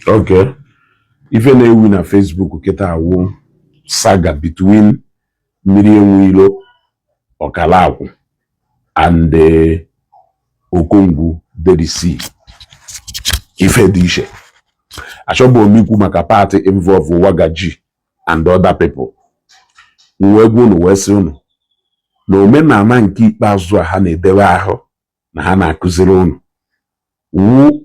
Okay. Ife na-ewu na Facebook kịta awụ saga between Mmiri Enweilo Ọkalakwụ and Okongwu Derisi. Ife dị iche. Achọbụ m ikwu maka party involve Wagaji and other people. M wee gwa unu, wee sị unu na omenala nke ikpeazụ a ha na-edewe ahụ na ha na-akụziri unu wu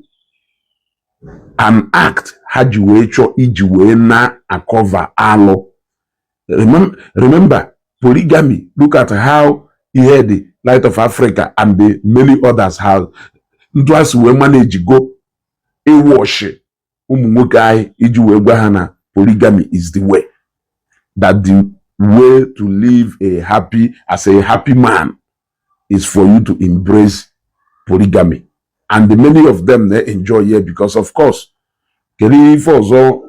an act ha ji wee chọọ iji wee na-acover alụ. Remember polygamy. Look at how ihe the Light of Africa and the many others have ntu a si wee manage go ịwọshi ụmụ nwoke anyị iji wee gwa ha na polygamy is the way, that the way to live a happy as a happy man is for you to embrace polygamy. And many of them, they enjoy here because, of course, kedu ife ọzọ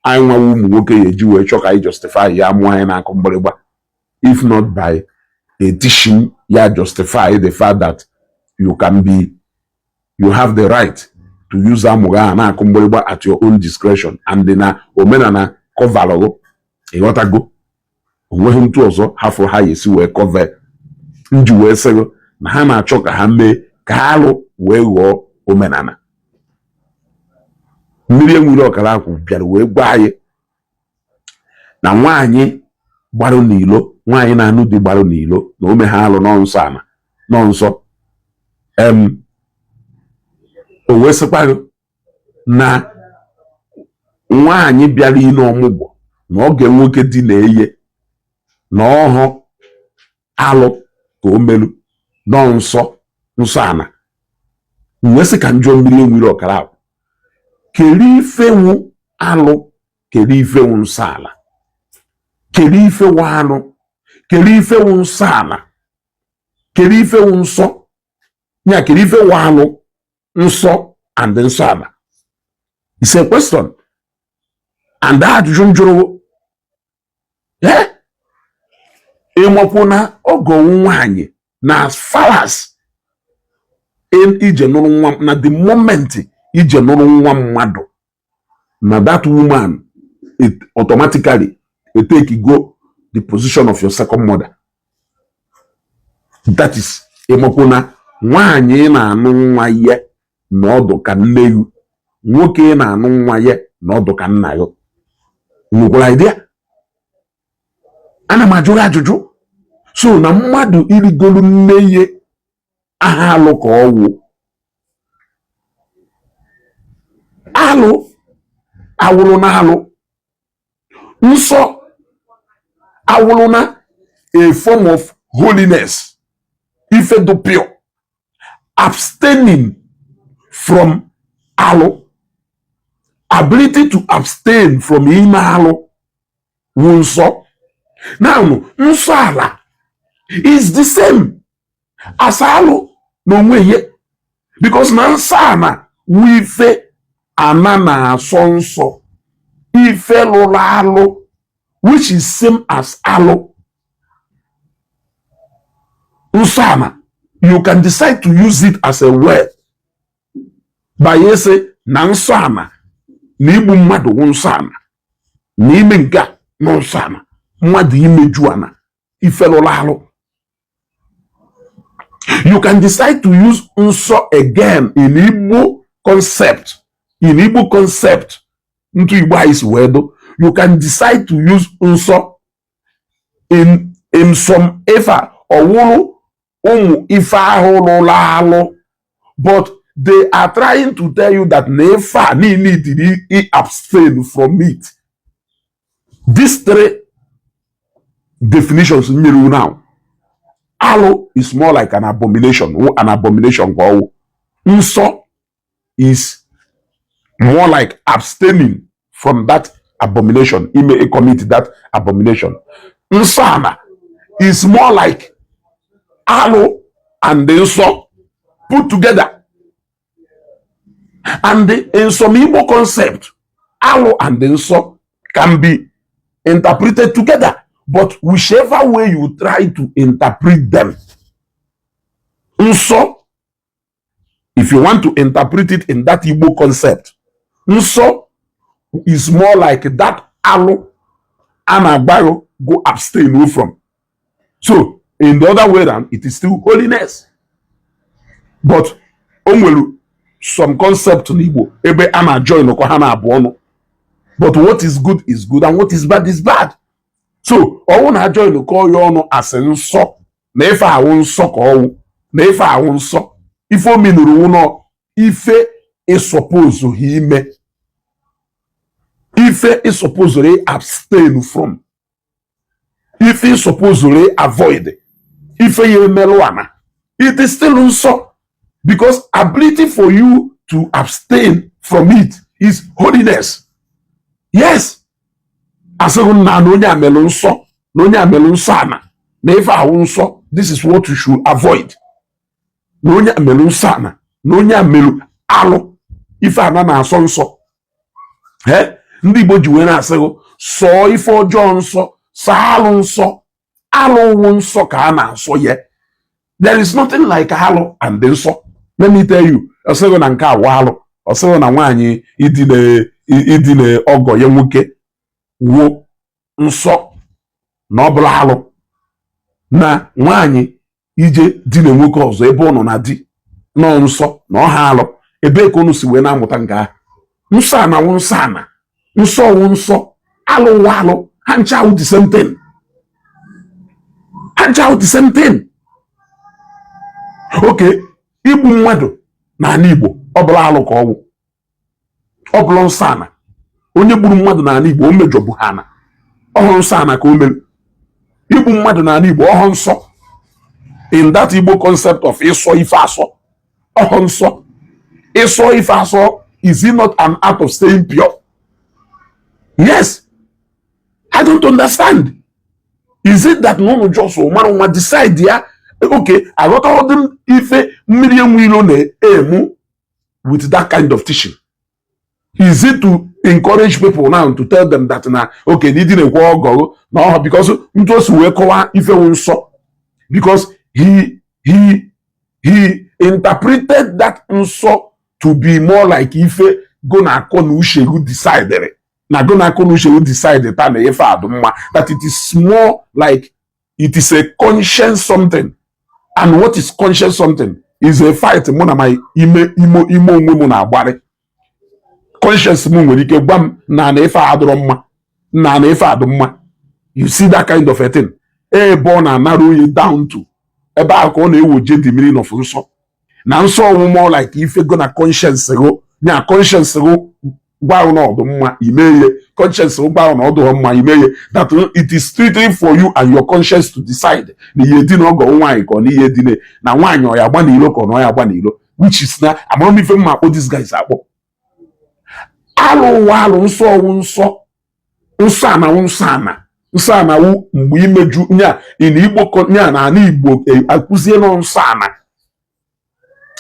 anyị nwawa ụmụ nwoke ya eji wee chọọ ka anyị justify ya mụọ anyị na-akụ mgbịrịgba, if not by a teaching ya justify the fact that you can be you have the right to use amụghị ahụ na-akụ mgbịrịgba at your own discretion, and na omenala coverlụ? Ịghọtago? Onweghị ntụ ọzọ ha fụrụ ha ya esi wee cover nji wee sịrị na ha na-achọ ka ha mee ka alụ wee ghọọ omenala. Mmiri Enwere Ọkara Akwụ bịara wee gwa anyị na nwaanyị gbarụ n'ilo, nwaanyị na-anụ di gbarụ n'ilo, na ome ha alụ nọ nsọ ana nọ nsọ em. O wee sịkwaghị na nwaanyị bịara ile ọmụgwọ na oge nwoke di na-eye na ọhụ alụ ka o melu nọ nsọ nsọ ana. Wee sị ka njọ Mmiri Enwere Ọkara Akwụ, kedu ifenwu alụ? Kedu ifenwu nsọ ala? Kedu ifewu alụ? Kedu ifewu nsọ ala? Kedu ifewu nsọ ya? Kedu ifewu alụ, nsọ and nsọ ala? It's a question and ajụjụ m jụrụ. Ịmakwu na ọgọ nwaanyị na as far as ije nụrụ nwa, na the moment ije nụrụ nwa mmadụ, na that woman, it automatically it take go the position of your second mother. That is, ịmakwu na nwaanyị ị na-anụ nwa ya na ọdụ ka nne gị, nwoke ị na-anụ nwa ya na ọdụ ka nna ya. Nwekwara idea? Ana m ajụ gị ajụjụ. So na mmadụ irigolu nne ya aha alụ ka ọwụ alụ awụrụ na alụ nsọ awụrụ na a form of holiness, ife dị pure, abstaining from alụ, ability to abstain from ime alụ wụ nsọ. Now, nsọ ala is the same as alụ n'onwe ihe, because na nsọ ana wụ ife ana na-asọ nsọ, ife lụrụ alụ, which is same as alụ. Nsọ ana, you can decide to use it as a word by ịsị na nsọ ana na igbu mmadụ wụ nsọ ana, na ime nke a na nsọ ana, mmadụ imeju ana, ife lụrụ alụ. You can decide to use nsọ again in Igbo concept, in Igbo concept ntụ Igbo anyị si wee do. You can decide to use nsọ in some ife a ọwụrụ ụmụ ife ahụ lụrụ alụ, but they are trying to tell you that na ife a niile did abstain from it. These three definitions nyere you now, alụ is more like an abomination, an abomination ka ọwụ. Nsọ is more like abstaining from that abomination, ime commit that abomination. Nsọ ana is more like alụ and nsọ put together. And in some Igbo concept, alụ and nsọ can be interpreted together, but whichever way you try to interpret them, nsọ, if you want to interpret it in that Igbo concept, Nsọ is more like that alụ a na-agbaghị go abstain away from. So in the other way round, it is still holiness, but o nwere some concept n'Igbo ebe a na-join kọ ha na-abụ ọnụ. But what is good is good and what is bad is bad. So ọwụ na join kọ ya ọnụ asị nsọ na ife awụ nsọ ka ọwụ na ife awụ nsọ, ife omenuru wụ nọ ife ịsọpụzụ ha ime, ife ịsọpụzụrụ abstain from, ife ịsọpụzụrụ avoid, ife ya emelụ ana. It is still nsọ because ability for you to abstain from it is holiness. Yes, asịghị nna na onye amelụ nsọ, na onye amelụ nsọ ana, na ife ahụ nsọ, this is what you should avoid, na onye amelụ nsọ ana, na onye amelụ alụ, ife ana na-asọ nsọ. Ee, ndị Igbo ji wee na-asịghị sọọ ife ọjọọ nsọ, saa alụ nsọ. Alụ wụ nsọ ka a na-asọ ya. There is nothing like alụ and nsọ. Let me tell you, ọsịghị na nke awụ alụ, ọsịghị na nwaanyị idine ọgọ ya nwoke wuo nsọ, na ọ bụla alụ, na nwaanyị ije dine nwoke ọzọ ebe ọ nọ na di nọ nsọ, na ọha alụ. Ebee ka unu si wee na-amụta nke ahụ? Nsọ ana wụ nsọ ana, nsọ wụ nsọ, alụ wụ alụ. Ha ncha wụ the same thing, ha ncha wụ the same thing. Okay, igbu mmadụ n'ala Igbo, ọ bụla alụ ka ọwụ, ọ bụla nsọ ana. Onye gburu mmadụ n'ala Igbo, o mejọbụ ha ana ọhụ nsọ ana ka o mere. Igbu mmadụ n'ala Igbo, ọhụ nsọ in that Igbo concept of ịsọ ife asọ, ọhụ nsọ. Ịsọ ife asọ, is it not an act of staying pure? Yes, I don't understand. Is it that na unu just mara nwa decide ya? Okay, aghọtaghọdị m ife Mmiri Enwe Ilo na-emu with that kind of teaching. Is it to encourage people now, to tell them that na okay, na ịdị na-ekwe ọgọ na ọha? Because ntụ o si wee kọwaa ifewu nsọ, because he interpreted that nsọ to be more like ife go na akọ na uche who decided, na go na akọ na uche who decide ta na ife adụ mma, that it is more like it is a conscience something. And what is conscience something is a fight mụ na my ime ime ime onwe m na-agbarị. Conscience m nwere ike gwa m na ife a adịrọ mma, na ife adụ mma. You see that kind of a thing, ebe ọ na-anara oyi down to ebe ahụ ka ọ na-ewoje the meaning of nsọ, na nsọ ọwụ more like ife go na conscience go nya conscience go gwa ahụ na ọdụ mma, ime ihe conscience gwa ahụ na ọdụ mma, ime ihe. That it is strictly for you and your conscience to decide na ihe dị na ọgọ nwaanyị ka ọ na ihe dị na nwaanyị ọ ya agba n'ilo ka ọ na ọ ya agba n'ilo, which is na amara m ife mma akpọ these guys akpọ alụ ụwa alụ. Nsọ ọwụ nsọ, nsọ ana wụ nsọ ana, nsọ ana wụ mgbe imeju nya ị na Igbo nya na ana Igbo akụzie nọ nsọ ana.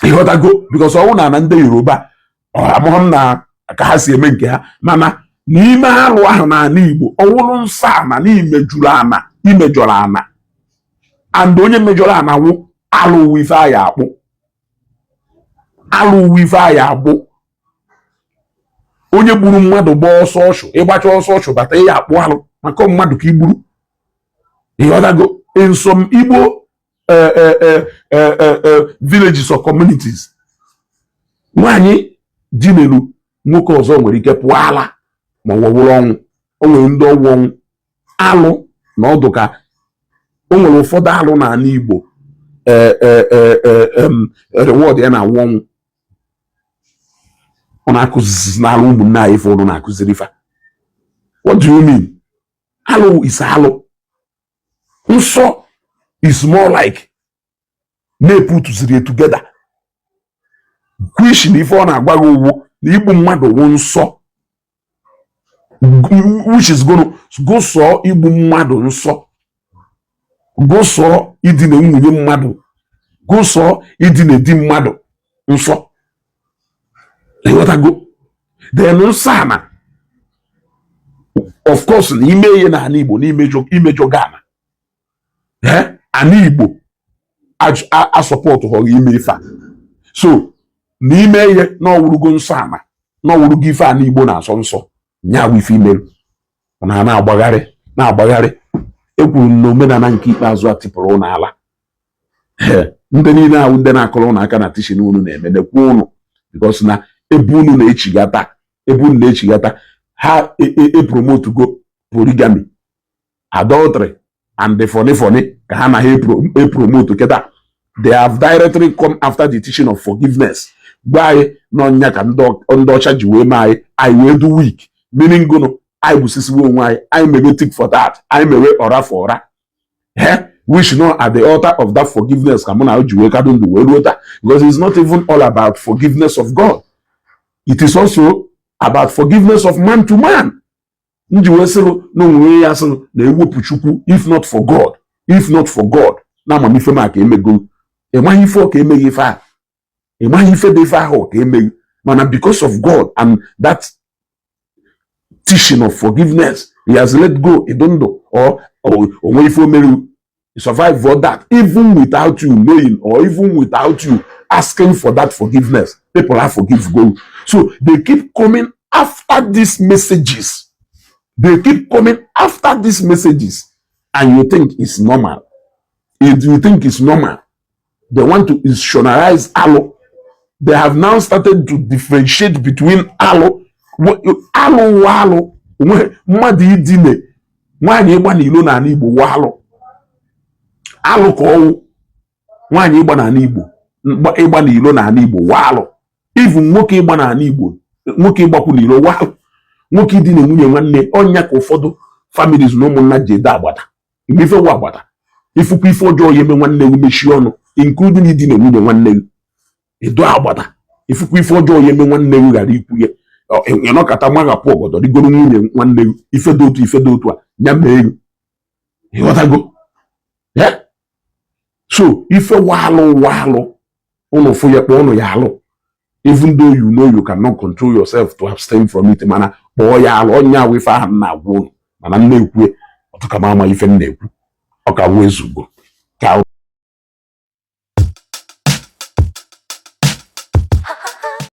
Ịghọtago? Because ọwụ na ana ndị Yoruba, amụghị m na ka ha si eme nke ha, mana n'ime alụ ahụ na ana Igbo, ọwụrụ nsọ ana na imejuru ana, imejọrọ ana, and onye mejọrọ ana wụ alụ wụ ife aya akpụ, alụ wụ ife aya agbụ. Onye gburu mmadụ gbaa ọsọ ọchụ, ịgbacha ọsọ ọchụ bata, ya akpụ alụ maka mmadụ ka igburu. Ịghọtago? In some Igbo villages or communities, nwaanyị dinelu nwoke ọzọ nwere ike pụọ ala ma ọ wụrụ ọnwụ. O nwere ndị ọgwụ ọnwụ alụ na ọdụ ka o nwere ụfọdụ alụ n'ala Igbo, reward ya na-awụ ọnwụ. Ọ na-akụzizi n'alụ ụmụnne anyị ife ụnụ na-akụziri fa. What do you mean? Alụ is alụ. Nsọ is more like na-eputuziri together, which na ife ọ na-agwa gị ugwu na igbu mmadụ wụ nsọ, which is gonna gụsọọ igbu mmadụ nsọ, gụsọọ idina nwunye mmadụ, gụsọọ idina di mmadụ nsọ. Ịghọtago? Then nsọ ana, of course, na ime ihe n'ala Igbo na imejọ gana ana Igbo asọpọtụ họrọ ime ife a. So n'ime ihe na ọwụrụgo nsọ ana, N'ọwụrụ gị, ife a n'Igbo na-asọ nsọ nya ife imerụ na na-agbagharị na-agbagharị. Ekwuru m na omenala nke ikpeazụ a tipụrụ ụnụ ala. Ndị niile ahụ, ndị na-akọrọ ụnụ aka na teaching unu na-eme, nekwu ụnụ, because na ebe unu na-echigata, ebe unu na-echigata, ha epromote go polygamy, adultery and the funny funny ka ha na ha epromote kịta. They have directly come after the teaching of forgiveness. Gwa anyị n'ọnya ka ndị ọcha ji wee mee anyị, anyị wee do weak, meaning gụnụ? Anyị gbusisiwe onwe anyị, anyị mewe tit for tat, anyị mewe ọra for ọra, which no at the altar of that forgiveness ka mụ na ji wee kado ndụ wee ruo taa, because it's not even all about forgiveness of God, it is also about forgiveness of man to man. M ji wee sịrụ na onwe ya sịrụ na ewepụ Chukwu, if not for God, if not for God, na amamife m ka emego. Ịmaghị ife ọ ka emeghị ife a, ịmaghị ife dị ife ahụ ka emeghị, mana because of God and that teaching of forgiveness, he has let go idondo or onwe ife o mere survive for that. Even without you knowing or even without you asking for that forgiveness, people are forgive go. So they keep coming after these messages, they keep coming after these messages, and you think it's normal. If you think it's normal, they want to institutionalize alụ. They have now started to differentiate between alụ, alụ wa alụ onwe mmadụ, idine nwaanyị, ịgba n'ilo n'ala Igbo wa alụ, alụ ka ọwụ. Nwaanyị ịgba n'ala Igbo, ịgba n'ilo n'ala Igbo wa alụ. Even nwoke ịgba n'ala Igbo, nwoke ịgbakwu n'ilo wa alụ. Nwoke idina nwunye nwanne ọnya ka ụfọdụ families na ụmụnna ji ede agbata. Mgbe ife wụ agbata, ifukwa ife ọjọọ ya eme nwanne gị, mechie ọnụ, including idina nwunye nwanne gị. Edo agbata, ifukwa ife ọjọọ ya eme nwanne gị, ghara ikwu ya. Ịnọkọta maghapụ ọgọdọ rigoro nwunye nwanne gị. Ife dị otu, ife dị otu a ya mee gị, ịghọtago? So ife walụ walụ, ụnụ fụ ya, kpọọ ụnụ ya alụ, even though you know you cannot control yourself to abstain from it, mana kpọọ ya alụ. Ọnya awụ ife ahụ m na-agwa ụnụ, mana m na-ekwu ọtụka m ama ife m na-ekwu. Ọ ka wụ ezugbo ka.